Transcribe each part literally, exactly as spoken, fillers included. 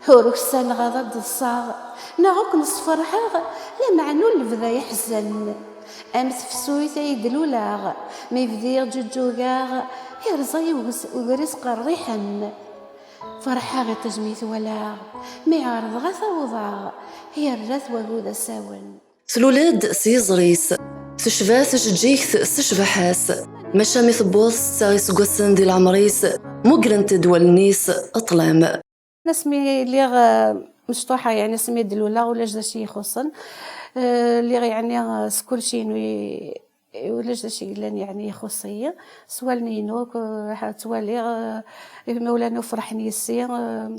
Ur uksaneɣ ad d-ḍseɣ, neɣ ur ken-sferḥeɣ, lameɛna ur lebda yeḥzen. Am tefsut ay d-luleɣ, mi bdiɣ ǧuǧǧugeɣ, irẓa-yi uges-, ugris qerriḥen. Ferḥeɣ iṭij mi twalaɣ, mi ɛerḍeɣ ad t-awḍeɣ, yerra-t wagu d asawen. Tlul-d s yiẓri-s, tecba tjeǧǧigt s ccbaḥa-s, maca mi tewweḍ setta iseggasen di leɛmer-is, muggrent-d wallen-is ṭṭlam. Asmi lliɣ, eh, mecṭuḥa, yeɛni asmi d-luleɣ ulac d acu i yi-ixuṣṣen. Eh, lliɣ yeɛni, eh, s kulci-inu i-, ulac d acu i yellan yeɛni ixuṣṣ-iyi. S wallen-inu akk, eh, ttwaliɣ, eh, imawlan-iw ferḥen yis-i. Eh,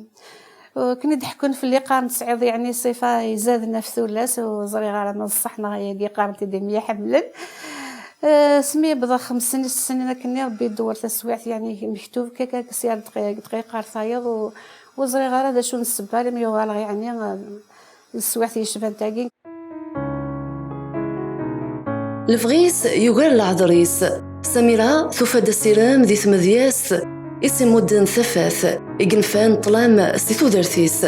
akken i d-ḥekkun fell-i, qqaren tesɛiḍ yeɛni ṣṣifa izaden ɣef tullas, ur ẓriɣ ara ma d ṣṣeḥ neɣ ayagi qqaren-t-id i myaḥemmlen. Eh, asmi wwḍeɣ xems snin, snin akken, Rebbi idewwer taswiɛt, yeɛni mektub, akka, akka, sya dqiqa, dqiqa ar tayeḍ, u-, ur ẓriɣ ara d acu n ssebba, almi uɣaleɣ, yeɛni, eh, leswiɛt yecban tagi. Lebɣi-s yugar leɛder-is. Samira tufa-d asirem di tmedyazt i s-imudden tafat, i yenfan ṭṭlam si tudert-is.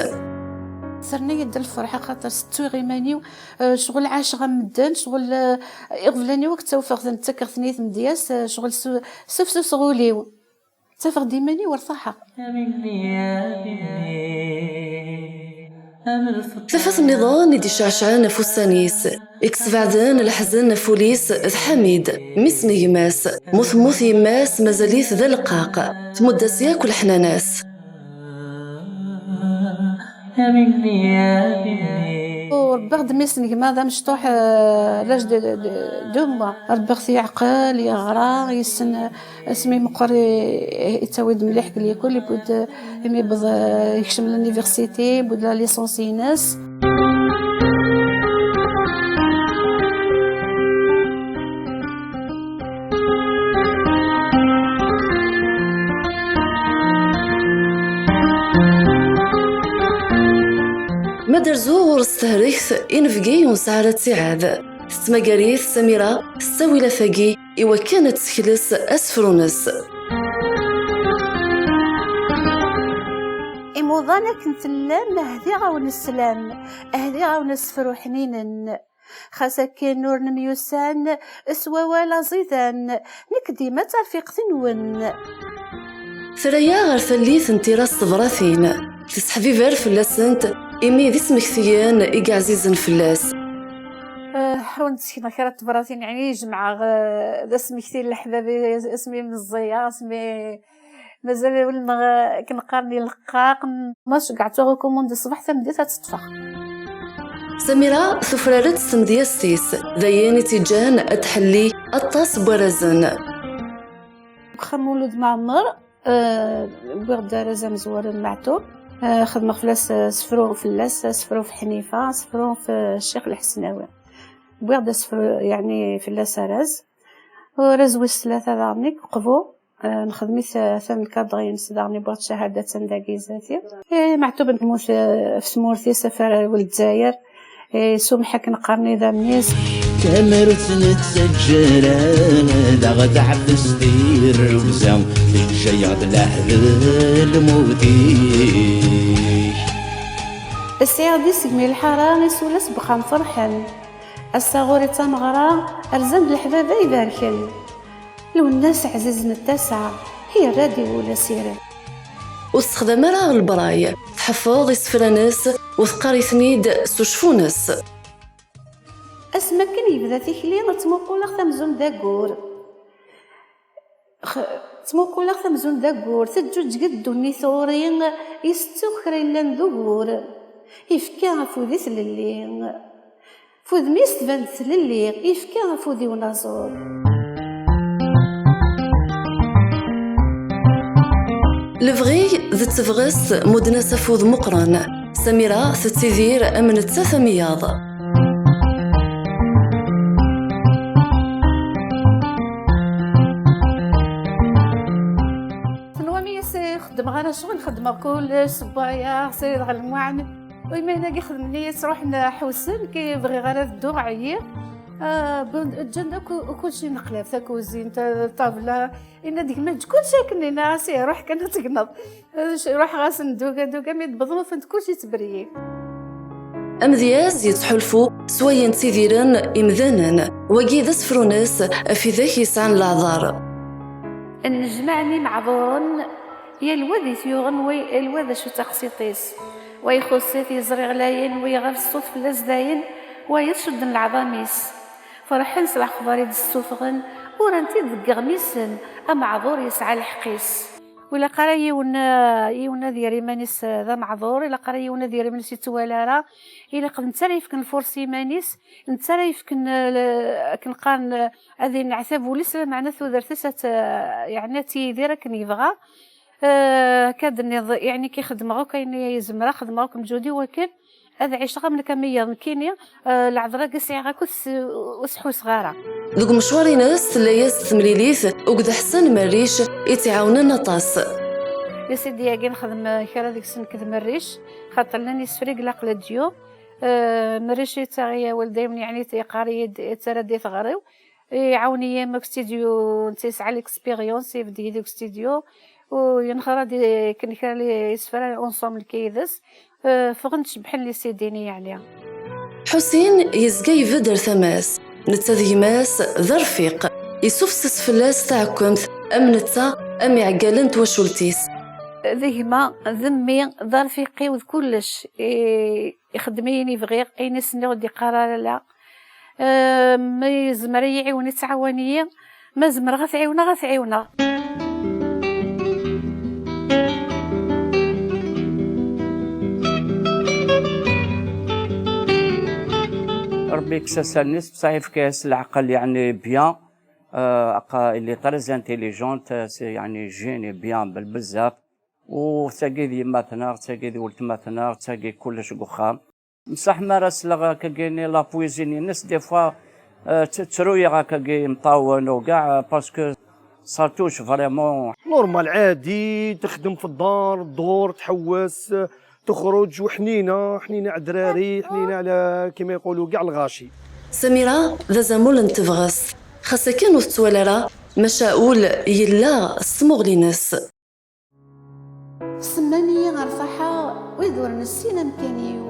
Terna-yi-d lferḥ, axaṭer settuɣ iman-iw, eh, ccɣel ɛaceɣ am medden, ccɣel, eh, iɣeblan-iw akk ttawfeɣ-ten, ttakeɣ-ten i tmedyazt, eh, ccɣel su-, sufsuseɣ ul-iw. Ttafeɣ-d iman-iw rtaḥeɣ. Tafat nniḍen i d-iceɛcɛen ɣef ussan-is, i yesbeɛden leḥzen ɣef wul-is d Ḥamid, mmi-s n gma-s. Mu temmut yemma-s, mazal-it d aleqqaq, tmudd-as yakk leḥnana-s. Rebbiɣ-d mmi-s n gma d amecṭuḥ, euh, l'âge de, de, de deux mois. Rebbiɣ-t yeɛqel, yeɣra, yessen, euh, asmi meqqer i-, i-, yettawi-d mliḥ deg l'école, yewwi-d, euh, imi yewweḍ, euh, yekcem l'université, yewwi-d la licence-ines. Ma d-rzuɣ ɣur-s tehregt, inebgi ur nesɛi ara ttiɛad. Tettmagar-it Samira s ttawilat-agi i wakken ad tekles asefru-nnes. Imuḍan akken tellam, hdiɣ-awen sslam, hdiɣ-awen asefru ḥninen. Xas akken ur nemyussan s wawal aẓidan, nekk dima d tarfiqt-nwen. Terra-yaɣ ɣer tallit n tira s tebratin, tesseḥbiber fell-asent imi d ismektiyen i yeɛzizen fell-as. Eh, ḥawen ad sekneɣ kra n tebratin, yeɛni jemɛeɣ, eh, d asmekti n leḥbab, asmi meẓẓiyeɣ, asmi Mazal ul-nneɣ, eh, akken qqaren ileqqaq. Ma ceggɛeɣ-tt uɣ ukumund ṣṣbeḥ, tameddit ad teṭṭfeɣ. Samira tufrar-d s tmedyazt-is, d ayen i tt-iǧǧan ad tḥelli aṭas n warrazen. Deg uxxam Mulud Mɛemmer, eh, wwiɣ-d arraz amezwaru n Meɛtub. Eh, xedmeɣ fell-as, eh, asefru fell-as, asefru ɣef Ḥnifa, asefru ɣef, eh, Ccix Lḥesnawi. Wwiɣ-d asefru, yeɛni fell-as arraz. Arraz wis tlata daɣen i uqbu. Eh, nexdem-it, eh, atan lkadr-ines daɣen, yewweḍ ccahada, atan dagi zdat-i. Eh, Meɛtub temmut, eh, ɣef tmurt-is, ɣef Lezzayer. Eh, yessumeḥ akken qqaren idammen-is. Tamart nettaǧǧar daɣ teɛfes tirrugza, teǧǧa-yaɣ-d leɛhed lmut-ik. Sɛiɣ-d isegmi lḥara, isula s wexxam ferḥen. Ass-a ɣur-i d tameɣra, rzan-d leḥbab ay ibarken. Lwennas ɛzizen d tasa, yerra-d i wul asirem. Ur tessexdam ara lebray, tḥeffeḍ isefra-nnes u teqqar-iten-id s uceffu-nnes. Asmi akken yebda tikli, ttmuquleɣ-t amzun d aggur. X-, ttmuquleɣ-t amzun d aggur, teǧǧuǧǧeg-d ddunit ɣur-i, yessettuɣ kra yellan d ugur. Yefka afud i tlelli. F udem-is tban-d tlelli, yefka afud i unaẓur. Lebɣi d tebɣest mudden-as afud meqqren. Samira tettidir am nettat am wiyaḍ. Tenwam-iyi s-, xeddmeɣ ara ccɣel, xeddmeɣ kullec, ssewwayeɣ, ssirideɣ lmuɛen. U imayen-agi xedmen-iyi, ttruḥen ḥewsen, ki bɣiɣ ara dduɣ, ɛyiɣ. Ah, bon, ǧǧan akk, kulci neqlab, takuzint, ṭṭabla, yenna-d gma, eǧǧ kulci akken, yenna-as, "Ih, ruḥ kan ad tegneḍ." Ruḥeɣ-asen duga duga, mi d-wwḍen ufan-d kulci yettberyi. Amedyaz yettḥulfu s wayen ttidiren imdanen, wagi d asefru-nnes ɣef widak yesɛan leɛḍer. Nnejmaɛen imeɛḍuren, yal wa d it-yuɣen, wa yal wa d acu d taqsiṭ-is. Wa ixuṣṣ-it, yeẓri ɣlayen, wa iɣab ṣṣut fell-as dayen, wayeḍ cudden leɛḍam-is. Ferḥen s lexbar i d-ssufɣen, uran-t-id deg iɣmisen, ameɛḍur yesɛa lḥeqq-is. Ur ilaq ara yiwen, yiwen ad yerr iman-is d ameɛḍur, ilaq ara yiwen ad yerr iman-is yettwali ara, ilaq d netta ara yefken lfurṣ i iman-is, d netta ara yefken, eh, akken qqaren, eh, ad ineɛtab ul-is, lameɛna tudert-is ad t-, yeɛni ad tidir akken yebɣa. Eh, akka d-nniḍ, yeɛni ki xedmeɣ akk ayen i zemreɣ, xedmeɣ akk mǧudi wakken ad ɛiceɣ am nekk am wiyaḍ nekkini, eh, leɛḍer-agi sɛiɣ akk-, ur s-ḥusseɣ ara. Deg umecwar-ines tella-yas temlilit akked Ḥsen Merric i tt-iɛawnen aṭas. Isidi-agi nexdem, eh, kra deg-sen nekk d Merric, xaṭer llan isefra i ilaq leǧyu. Eh, Merric yettaɣ-iyi awal daymen, yeɛni yeqqar-iyi-d, yettarra-d i teɣri-w. Iɛawen-iyi am ukstidyu, netta yesɛa l'expérience, ibedd yid-i ukstidyu, u yenxer-d akken kra n yisefra ensemble nekk yid-s, eh, ffɣen-d cebḥen les CD-nni yeɛni. Ḥusin yezga ibedd ar tama-s, netta d gma-s d arfiq, yessufses fell-as taɛkemt am netta am iɛeggalen n twacult-is. D gma, d mmi, d arfiq-iw, d kullec. I-, ixeddem ayen i bɣiɣ, ayen i s-nniɣ ur d-iqqar ara la. Eh, ma yezmer ad yi-iɛiwen, ad ttɛawan-iyi. Ma zemreɣ ad t-ɛiwneɣ, ad t-ɛiwneɣ. Rebbi yekkes asal-nni-s, bṣaḥ yefka-yas leɛqel, yeɛni bien. Euh, il est très intelligent, euh, c'est, yeɛni, génie bien, bel-, bezzaf. U tagi d yemma-tneɣ, tagi d weltma-tneɣ, tagi kullec deg uxxam. Msaḥ mi ara sleɣ akkagi-nni la cuisine-ines, des fois, euh, tt-, ttruyeɣ akkagi imeṭṭawen u kkaɛ, euh, parce que ça touche vraiment. Normal, عادي، تخدم في الدار، تدور، تحوس، تخرج، وحنينة، حنينة على الدراري، حنينة على كيما يقولوا كاع الغاشي. Samira d azamul n tebɣest, xas akken ur tettwali ara, maca ul yella s tmuɣli-ines. Semman-iyi ɣer faḥeɣ wid ur nessin amkan-iw.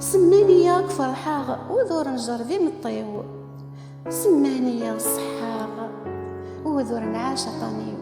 Semman-iyi ad ferḥeɣ wid ur njerreb imeṭṭi-w. Semman-iyi ṣeḥḥaɣ wid ur nɛac aṭṭan-iw.